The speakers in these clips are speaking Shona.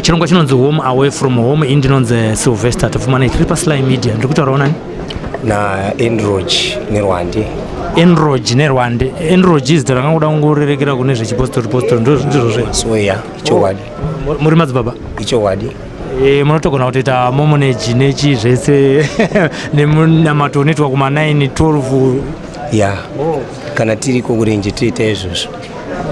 Chirongwa chinonzi Home Away From Home. Ini ndinonzi Sylvester Tafumana, tiri paSly Media. Ndiri kutaurawo nani? Naenrog Nerwande. Enrog Nerwande. Enrog izita rakangoda kungorerekera kune zvechipostori postori, ndizvo zve? So ya, ichokwadi. Muri madzibaba? Ichokwadi. Munotogona kutoita momoneji nechi zvese nemunamato unoitwa kuma 9 12? Ya, kana tiriko kurenje toita izvozvo.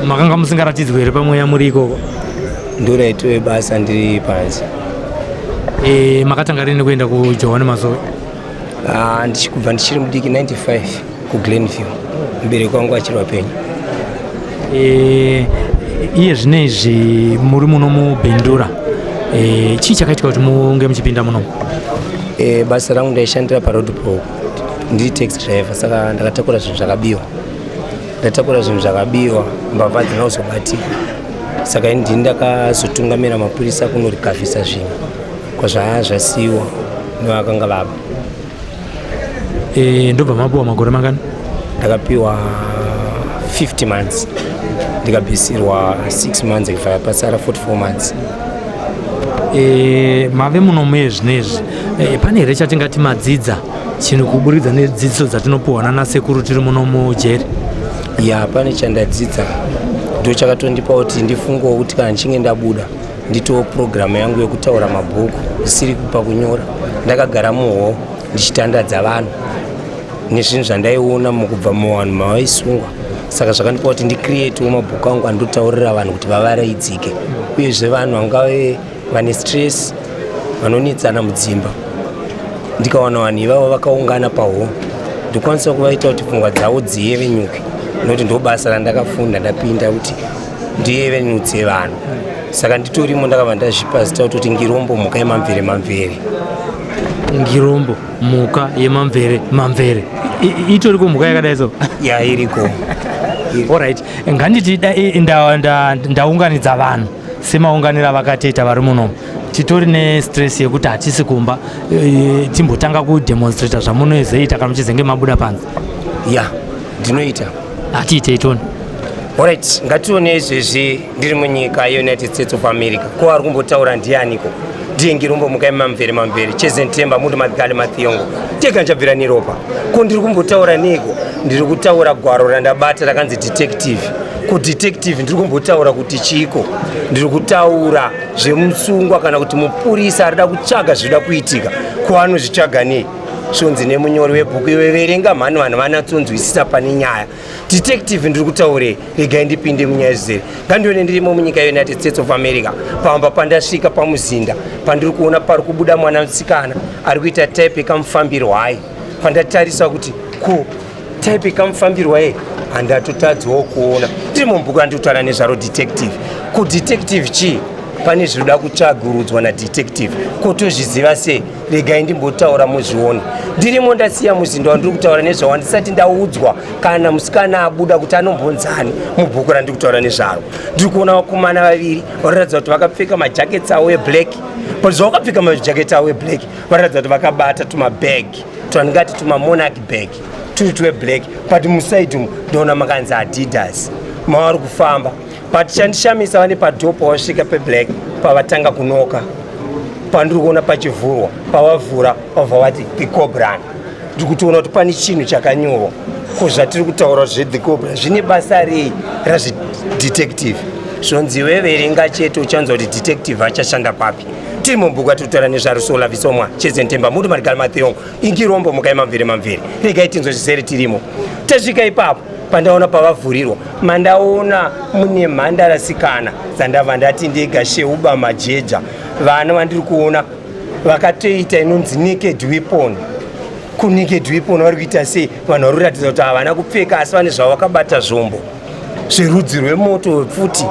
Makanga musingaratidzwi here pamweya muri ikoko? Ndoraitove basa ndiri panze. Makatanga rini kuenda kuJohane Masowe? Ah, ndichikubva ndichiri mudiki, 95, kuGlenview, mubereki wangu achiri wapenyu. Iye zvino izvi muri muno muBindura. Chii chakaitika kuti munge muchipinda muno? Basa rangu, ndaishandira paroadblock ndiri taxi driver, saka ndakatakura zvinhu zvakabiwa. Ndatakura zvinhu zvakabiwa, mbavha dzina kuzobatika, saka ini ndini ndakazotungamira mapurisa kunorikavhisa zvinhu kwazvaya zvasiyiwa nevakanga vaba. Ndobva mapiwa makore mangani? Ndakapiwa 50 months, ndikabvisirwa 6 months, ikabva pasara 44 months. Mave muno muye zvinezvi, pane here chatingati madzidza chinhu kuburikidza nedzidziso dzatinopiwa nanasekuru tiri muno mujeri? Ya, pane chandadzidza. Ndo chakatondipa kuti ndifungewo kuti kana ndichinge ndabuda nditowo purogiramu yangu yekutaura mabhuku, isiri kupa kunyora. Ndakagara muho ndichitandadza vanhu nezvinhu zvandaiona mukubva muvanhu mavaisungwa, saka zvakandipa kuti ndicreatewo mabhuku angu andotaurira vanhu kuti vavaraidzike, uyezve vanhu vangave vane stress, vanonetsana mudzimba. Ndikawana vanhu ivavo vakaungana paho, ndokwanisa kuvaita kuti pfungwa dzavo dziyevenyuke, nokuti ndo basa randakafunda ndapinda, kuti ndiyevenutse vanhu. Saka nditorimo ndakabva ndazvipa zita kutoti Ngirombo, mhuka yemamvere mamvere. Ngirombo, mhuka yemamvere mamvere. Itoriko mhuka yakadai so? Ya, iriko. Alright, nganditi ndaunganidza vanhu semaunganiro avakatoita vari munomu. Titori nestress yekuti hatisi kumba. Timbotanga kudemonstrata zvamunozoita kana muchizenge mabuda panze. Ya, ndinoita. Hatiitei toni. Alright, ngatione izvezvi ndiri munyika yeUnited States of America. Ko ari kumbotaura ndianiko? Ndiye Ngirombo, mhuka yemamvere mamvere, Chezentemba Mundu Madhikali Mathiongo, tega ndichabvira neropa. Ko ndiri kumbotaura neiko? Ndiri kutaura gwaro randabata rakanzi detective. Ko detective ndiri kumbotaura kuti chiiko? Ndiri kutaura zvemusungwa kana kuti mupurisa arida kutsvaga zvinoda kuitika. Ko anozvitsvaga nei? Zvonzi nemunyori webhuku, iwe verenga mhani, vanhu vanatsonzwisisa pane nyaya. Detective ndiri kutaurei? Regai ndipinde munyaya zvizere. Ngandione ndirimo munyika yeUnited States of America. Pamba pandasvika pamuzinda pandiri kuona pari kubuda mwana musikana ari kuita type yekamufambirwai. Pandatarisa kuti ko type yekamufambirwai, handatotadzawo kuona. Ndiri mubhuku randiri kutaura nezvaro, detective. Ko detective chii? Pane zvinoda kutsvagurudzwa nadetective. Ko tozviziva sei? Regai ndimbotaura muzvione. Ndirimo, ndasiya muzinda wandiri kutaura nezvawo, ndisati ndaudzwa kana musikana abuda kuti anombonzani. Mubhuku randiri kutaura nezvaro ndiri kuona vakomana vaviri vanoratidza kuti vakapfeka majakets avo eblack, but zvavakapfeka majaketi avo eblack, vanoratidza kuti vakabata tumabag twandingati tumamonarch bag turi tweblack, but muside umu ndoona makanzi Adidas. Mavari kufamba, but chandishamisa, vane padoor pavasvika peblack pavatanga kunoka, pandiri kuona pachivhurwa. Pavavhura, vabva vati "The Cobran". Ndiri kutoona kuti pane chinhu chakanyorwa. Ko zvatiri kutaura zvethe Cobra zvine basa rei razvidetective? Zvonzi weverenga chete, uchanzwa kuti detective achashanda papi. Tiri mubhuku atiri kutaura nezvarusola visomwa Chezentemba Mutu Marigari Mathiongo, Ingirombo, mhuka yemamvere mamvere. Regai tinzwe zvisere. Tirimo, tasvika ipapo pandaona pavavhurirwa, mandaona mune mhandarasikana dzandabva ndati ndega sheuba majeja. Vana vandiri kuona vakatoita inonzi naked weapon. Kunaked weapon vari kuita sei? Vanhu vari kuratidza kuti havana kupfeka, asi vane zvavo vakabata, zvombo zverudzi rwemoto wepfuti.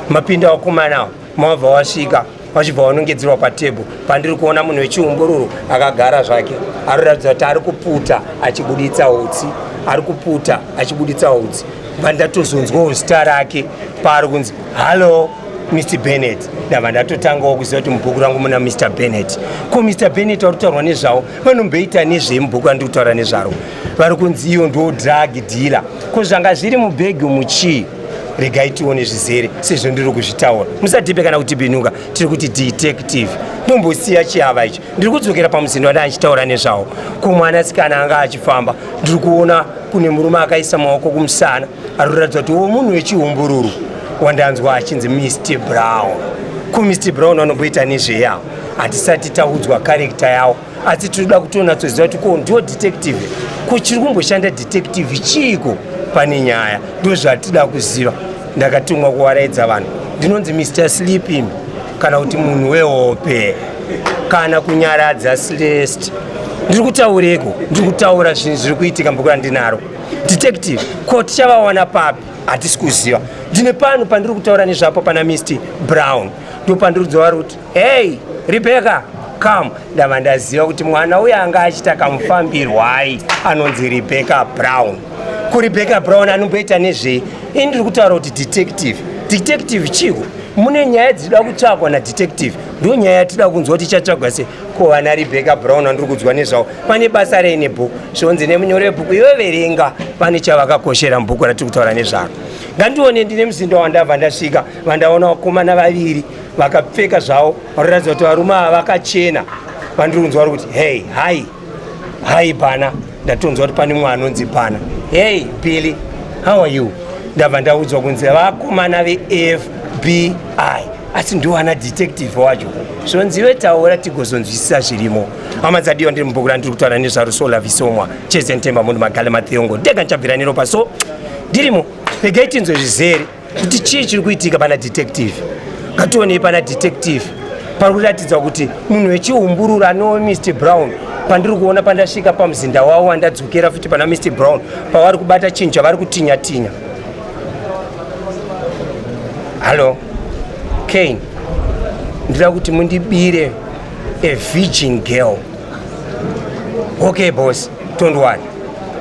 Mapinda vakomanawo, mavabva wasvika, vachibva vanongedzerwa patebho pandiri kuona munhu wechiumbururu akagara zvake, aroratidza kuti ari kuputa achibuditsa utsi, ari kuputa achibuditsa utsi. Vandatozonzwawo zita rake paari kunzi, "Hallo, Mr Bennett." Ndabva ndatotangawo kuziva kuti mubhuku rangu muna Mr Bennett. Ko Mr Bennett vari kutaurwa nezvavo vanomboita nezvei? Mubhuku randiri kutaura nezvaro vari kunzi iyo ndo drug dealer. Ko zvanga zviri mubhegi muchii? Regai tione zvizere sezvo ndiri kuzvitaura. Musadhipe kana kutibinuka, tiri kuti detective. Ndombosiya chiava ichi, ndiri kudzokera pamuzinda wandanga ndichitaura nezvawo. Kumwanasikana anga achifamba, ndiri kuona kune murume akaisa maoko kumusana ari kuratidza kuti wo munhu wechihumbururu wandanzwa achinzi Mr Brown. Ko Mr Brown vanomboita nezveyawo? Hatisati taudzwa character yawo, asi tinoda kutonatsoziva kuti ko ndiwo detective, ko chiri kumboshanda detective chiiko pane nyaya? Ndo zvatida kuziva. Ndakatumwa kuwaraidza vanhu, ndinonzi Mr Sleeping kana kuti munhu wehope kana kunyaradza slest. Ndiri kutaureko, ndiri kutaura zvinhu zviri kuitika mubhuku randinaro. Detective ko tichavawana papi? Hatisi kuziva. Ndine pano pandiri kutaura nezvapo pana Mr Brown, ndo pandiri kudzova kuti hey Rebecca, come. Ndava ndaziva kuti mwana uyo anga achiita kamufambirwai anonzi Rebecca Brown. KuRebecca Brown anomboita nezvei? Ini ndiri kutaura kuti detective, detective chiko? Mune nyaya dzinoda kutsvagwa nadetective, ndo nyaya yatida kunzwa kuti ichatsvagwa sei. Ko vana Rebecca Brown vandiri kunzwa nezvavo pane basa rei nebhuku? Zvonzi nemunyori webhuku, iwe verenga, pane chavakakoshera mubhuku ratiri kutaura nezvaro. Ngandione, ndine muzinda wandabva ndasvika, vandaona vakomana vaviri vakapfeka zvavo vanoratidza kuti varume ava vakachena. Vandiri kunzwa vari kuti hey, hi hi pana. Ndatonzwa kuti pane mumwe anonzi pana. Hey Billy, how are you? Ndabva ndaudzwa kunzi vakomana veFBI, asi ndiwana detective wacho. Zvonzive taura tigozonzwisisa zvirimo. Hama dzadiwa, ndiri mubhuku randiri kutaura nezvaro Sola Visomwa Chezentemba Munhu Magale Mathiongo ndega ndichabvira neropa. So ndirimo, regai tinzwe zvizere kuti chii chiri kuitika pana detective. Ngationei pana detective pari kuratidza kuti munhu wechihumbururu anova Mr Brown. Pandiri kuona pandasvika pamuzinda wavo wandadzokera futi pana Mr Brown pavari kubata chinhu chavari kutinya tinya. Hallo Kane, ndida kuti mundibire a virgin girl. Okay boss, don't worry,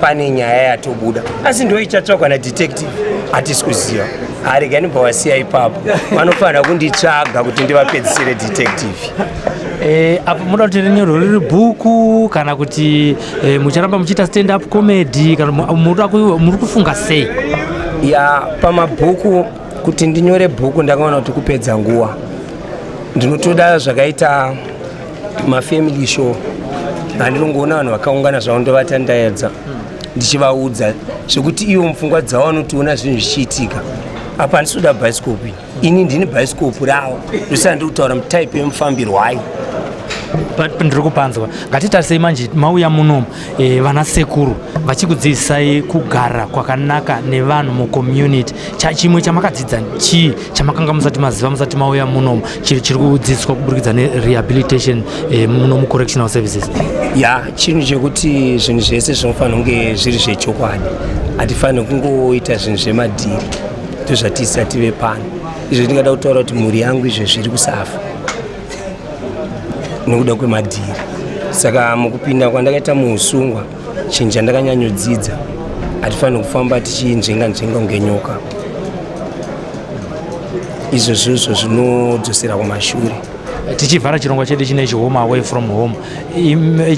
pane nyaya yatobuda, asi ndo ichatsvagwa nadetective, hatisi kuziva. Harega ndibva wasiya ipapo, vanofanira kunditsvaga kuti ndivapedzisire detective. Apo muda kuti rinyorwe riri bhuku kana kuti mucharamba muchiita stand up comedy kana muri kufunga sei? Ya, pamabhuku, kuti ndinyore bhuku ndakaona kuti kupedza nguva. Ndinotoda zvakaita mafamily show handinongoona vanhu vakaungana zvavo, ndovatandaedza ndichivaudza zvekuti ivo mupfungwa dzavo vanotoona zvinhu zvichiitika. Apa handisi kuda bhaisikopi, ini ndini bhaisikopu ravo, ndosaka ndiri kutaura mutype yemufambirwai. But ndiri kupanzwa. Ngatitarisei manje mauya munomu, vana sekuru vachikudzidzisai kugara kwakanaka nevanhu mucommunity. Chimwe chamakadzidza chii chamakanga musati maziva musati mauya munomu, chiri kudzidziswa kuburikidza nerehabilitation muno mucorrectional services? Ya, chinhu chekuti zvinhu zvese zvinofanira kunge zviri zvechokwadi, hatifaniri kungoita zvinhu zvemadhiri. Ndozvatisa tive pano izvo. Ndingada kutaura kuti mhuri yangu izvo zviri kusafa nekuda kwemadhiri. Saka mukupinda kwandakaita muusungwa, chinhu chandakanyanyodzidza, hatifaniri kufamba tichinzvenga nzvenga kunge nyoka. Izvo zvozvo zvinodzosera kumashure. Tichivhara chirongwa chedu chinechi Home Away from Home,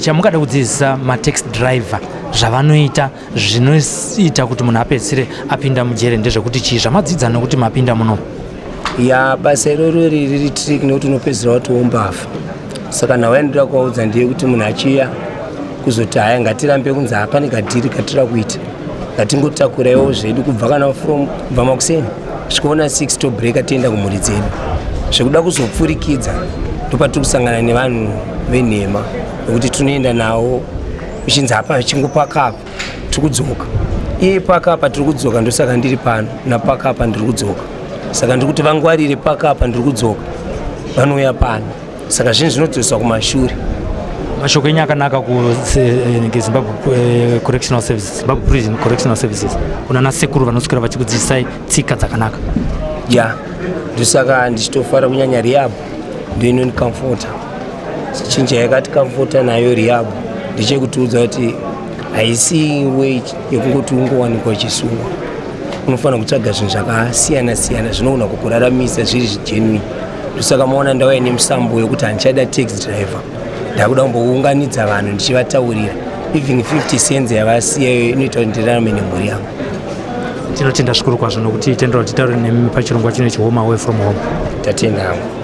chamungada kudzidzisa mataxi driver zvavanoita zvinoita kuti munhu apedzisire apinda mujere ndezvekuti chii, zvamadzidza nekuti mapinda muno? Ya, basa iroro riri tricky nekuti unopedzisira watiwo mbavha. Saka nhau yandoda kuvaudza ndeyekuti munhu achiuya kuzoti haya, ngatirambe kunzi hapane kadhiri katira kuita, ngatingotakuraiwo zvedu kubva kana from kubva makuseni svikaona 6 tobreka tienda kumhuri dzedu. Zvekuda kuzopfurikidza ndopatiri kusangana nevanhu venhema, nekuti tinoenda navo uchinzi hapa chingopakapa, tiri kudzoka, iye pakapa tiri kudzoka. Ndosaka ndiri pano napakapa, ndiri kudzoka. Saka ndiri kuti vangwarire pakapa, ndiri kudzoka, vanouya pano. Saka zvinhu zvinodzoswa kumashure. Mashoko enyu akanaka kuZimbabwe Correctional Services, Zimbabwe Prison Correctional Services, kuna nasekuru vanoswera vachikudzidzisai tsika dzakanaka? Ya, ndosaka ndichitofara kunyanya rehab, ndo inondicomforta. Chinhu chayakati nayo rehab ndechekutiudza kuti haisi way yekungoti ungowanikwa uchisungwa. Unofanira kutsvaga zvinhu zvakasiyana siyana zvinogona kukuraramisa zviri zvigenuine. Ndosaka maona ndauya nemusambo wekuti handichada taxi driver, ndakuda kumbounganidza vanhu ndichivataurira. Even 50 cents yavasiya iyoyo inoita kuti ndirarame nemhuri yangu. Tinotenda zvikuru kwazvo nokuti tendera kuti titaure nemi pachirongwa chino ichi, Home Away from Home. Tatenda hangu.